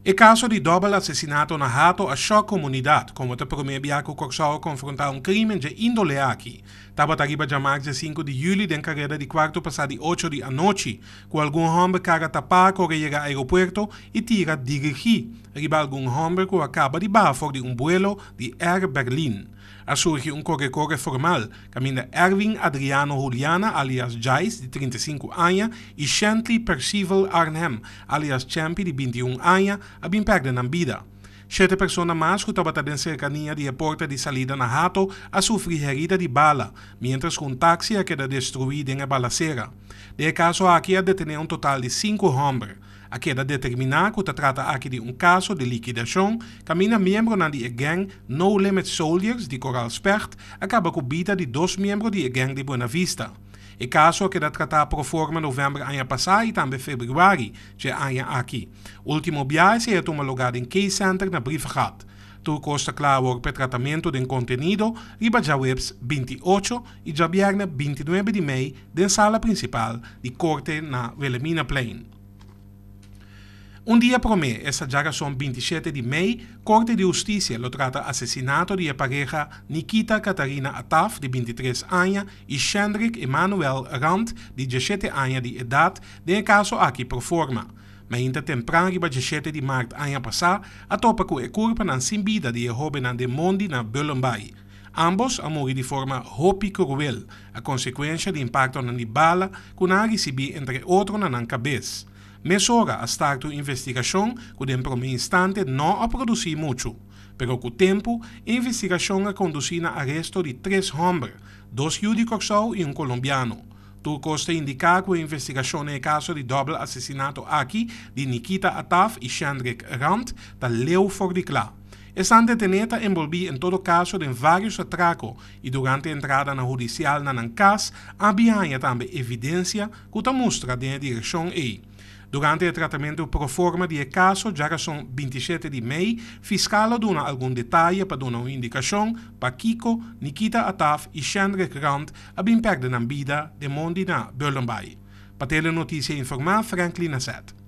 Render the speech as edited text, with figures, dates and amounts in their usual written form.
E kaso di dòbel asesinato na Hato a shòk komunidat, komo ta promé bia ku Kòrsou a konfrontá un krímen dje índole aki. Tabata riba djamars dje sinku di yüli den kareda di kuarto pasá di ocho di anochi, ku algun hòmber kara tapá kore yega aeropuerto i tira dirigí riba algun hòmber ku a kaba di baha for di un buelo di Air Berlin. A surgi un kore-kore formal, kaminda Erwin Adriano Juliana alias Jais di 35 aña i Shantley Percival Arnhem alias Champy di 21 aña a bin pèrdè nan bida. Shete persona mas ku tabata den serkania di e porta di salida na Hato a sufri herida di bala, miéntras ku un taksi a keda destruí den e balasera. Den e kaso aki a detené un total di sinku hòmber. A keda determiná ku ta trata aki di un kaso di likidashon kaminda miembronan di e gèng No Limit Soldiers di Koraal Specht a kaba ku bida di dos miembro di e gèng di Buena Vista. E kaso a keda tratá pro forma novèmber aña pasá i tambe febrüari dje aña aki. Último biaha esei a tuma lugá den K-Center na Brievengat. Tur kos ta kla awor p'e tratamentu den kontenido riba djaweps 28 i djabièrnè 29 di mei den sala prinsipal di Korte na Wilhelminaplein. Un dia promé, esta djarason 27 di mei, Korte di Hustisia lo trata asesinato di e pareha Nikita Katarina Attaf di 23 aña i Shendrick Emanuel Rand di 17 aña di edat den e kaso aki pro forma. Mainta tempran riba 17 di mart aña pasá a topa ku e kurpanan sin bida di e hóbennan den mondi na Bullenbaai. Ambos a muri di forma hopi kruel, a konsekuensha di impaktonan di bala ku nan a risibí entre otro na nan kabes. Mesora a start un investigashon ku den promé instante no a produsí muchu. Pero ku tempu, e investigashon a kondusí na aresto di tres hòmber, dos yu di Kòrsou i un kolombiano. Tur kos ta indiká ku e investigashon na e kaso di dòbel asesinato aki di Nikita Attaf i Shendrick Rand ta leu for di kla. Esnan detené ta enbolbí en todo kaso den vários atrako i durante entradanan hudisial na nan kas a bin haña tambe evidensia ku ta mustra den e direkshon ei. Durante e tratamentu pro forma di e kaso djarason 27 di mei, fiskal a duna algun detaye pa duna un indikashon pakiko Nikita Attaf i Shendrick Rand a bin pèrdè nan bida den mondi na Bullenbaai. Pa Telenotisia informá, Franklin Asset.